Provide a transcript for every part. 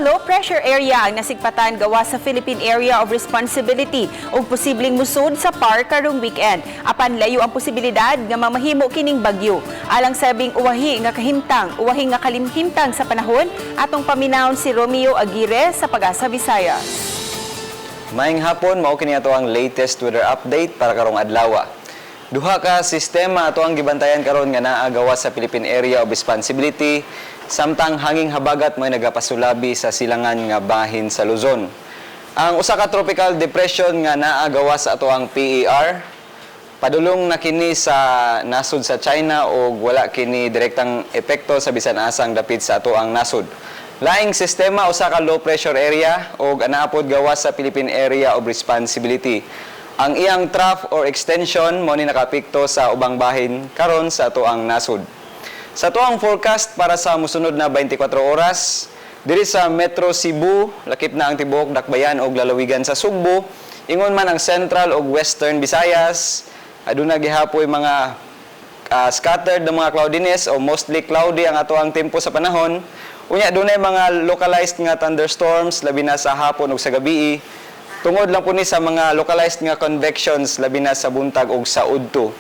low pressure area ang nasigpatan gawas sa Philippine Area of Responsibility ug posibleng musud sa PAR karong weekend. Apan layo ang posibilidad nga mamahimo kining bagyo. Alang sa labing uwahi nga kahimtang, uwahi nga kalimhimtang sa panahon, atong paminawon si Romeo Aguirre sa Pag-asa Visayas. Maayong hapon, mao kini ato ang latest weather update para karong adlaw. Duha ka sistema ato ang gibantayan karon nga naa gawas sa Philippine Area of Responsibility, samtang hanging habagat mo'y nagapasulabi sa silangan nga bahin sa Luzon. Ang usa ka tropical depression nga naa gawas sa ato ang PAR, padulong na kini sa nasod sa China ug wala kini direktang epekto sa bisan asang dapit sa ato ang nasod. Laing sistema, usa ka low pressure area ug anaa pod gawas sa Philippine Area of Responsibility. Ang iyang trough or extension mo ni nakaapekto sa ubang bahin karon sa ato ang nasod. Sa atuang forecast para sa musunod na 24 oras, diri sa Metro Cebu, lakip na ang tibuok Dakbayan og lalawigan sa Sugbo, ingon man ang Central ug Western Visayas, aduna gihapoy mga scattered na mga cloudiness o mostly cloudy ang atoang tempo sa panahon. Unya dunay mga localized nga thunderstorms, labi na sa hapon ug sa gabii. Tungod lang po ni sa mga localized nga convections, labi na sa buntag ug sa udto.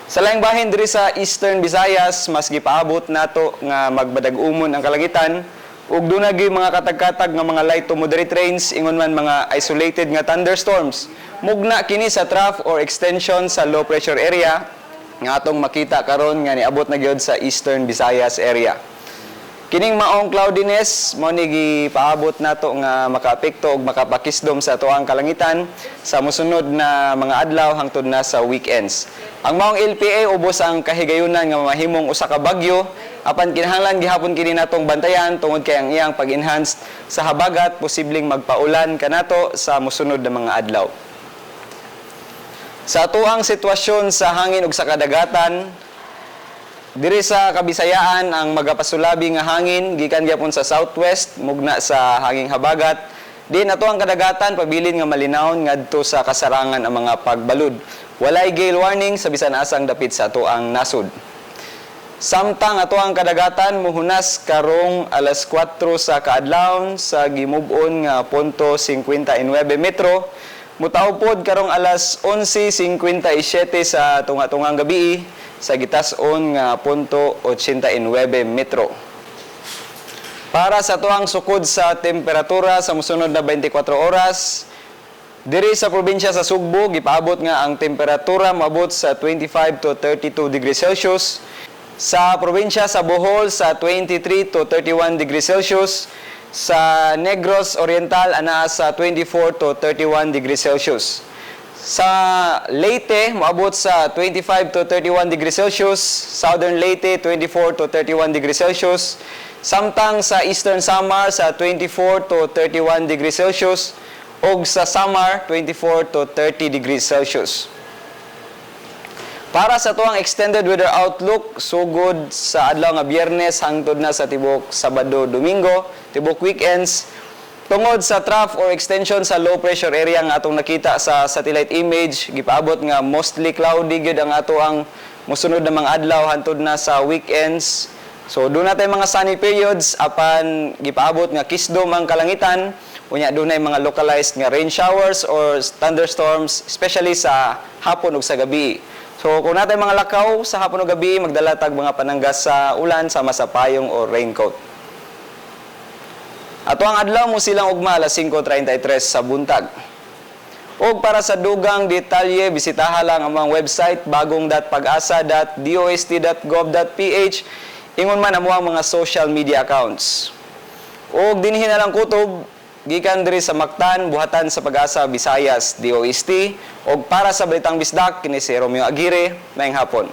Sa laing bahin diri sa Eastern Visayas, mas gipaabot nato nga magbadag-umon ang kalangitan ug duna gyud mga katag-katag nga mga light to moderate rains, ingon man mga isolated nga thunderstorms. Mugna kini sa trough or extension sa low pressure area nga atong makita karon nga niabot na gyud sa Eastern Visayas area. Kining maong cloudiness mao ni gipaabot nato nga makaapekto og makapakisdom sa atoang kalangitan sa mosunod na mga adlaw hangtod na sa weekends. Ang maong LPA ubos ang kahigayunan nga mahimong usa ka bagyo, apan kinahanglan gihapon kini natong bantayan tungod kay ang iyang pag-enhance sa habagat posibleng magpaulan kanato sa mosunod na mga adlaw. Sa atoang sitwasyon sa hangin ug sa kadagatan, diri sa Kabisayaan, ang magapasulabi nga hangin gikan gyapon sa southwest, mugna sa hanging habagat. Din ato ang kadagatan, pabilin nga malinawon ngadto sa kasarangan ang mga pagbalud. Walay gale warning sa bisan asang dapit sa ato ang nasod. Samtang ato ang kadagatan muhunas karong alas 4 sa kaadlawon sa gimub-on nga .59 metro, mutaw pod karong alas 11:57 sa tunga-tungang gabi sa gitas-on nga .89 metro. Para sa atuang sukod sa temperatura sa mosunod na 24 oras, diri sa probinsya sa Sugbo, gipaabot nga ang temperatura moabot sa 25 to 32 degrees Celsius. Sa probinsya sa Bohol, sa 23 to 31 degrees Celsius. Sa Negros Oriental, anaa sa 24 to 31 degrees Celsius. Sa Leyte, moabot sa 25 to 31 degrees Celsius. Southern Leyte, 24 to 31 degrees Celsius. Samtang sa Eastern Samar, sa 24 to 31 degrees Celsius. Ug sa Samar, 24 to 30 degrees Celsius. Para sa atuang extended weather outlook, sugod sa adlaw nga Biyernes hangtod na sa tibok Sabado, Domingo, tibok weekends, tungod sa trough or extension sa low pressure area nga atong nakita sa satellite image, gipaabot nga mostly cloudy gyud ang ato ang mosunod na mga adlaw hangtod na sa weekends. So duna tay mga sunny periods, apan gipaabot nga kisdom ang kalangitan. Unya dunay mga localized nga rain showers or thunderstorms, especially sa hapon ug sa gabi. So kung naa tay mga lakaw sa hapon ug gabi, magdala tag mga pananggas sa ulan sama sa payong or raincoat. Ato ang adlaw mo silang ugma alas 5:33 sa buntag. Og para sa dugang detalye, bisitaha lang ang mga website bagong.pagasa.dost.gov.ph, ingon man ang mga social media accounts. Og dinhi na lang kutob gikan diri sa Mactan, buhatan sa Pag-asa Visayas, DOST, og para sa Balitang Bisdak, kini si Romeo Aguirre. Maayong hapon.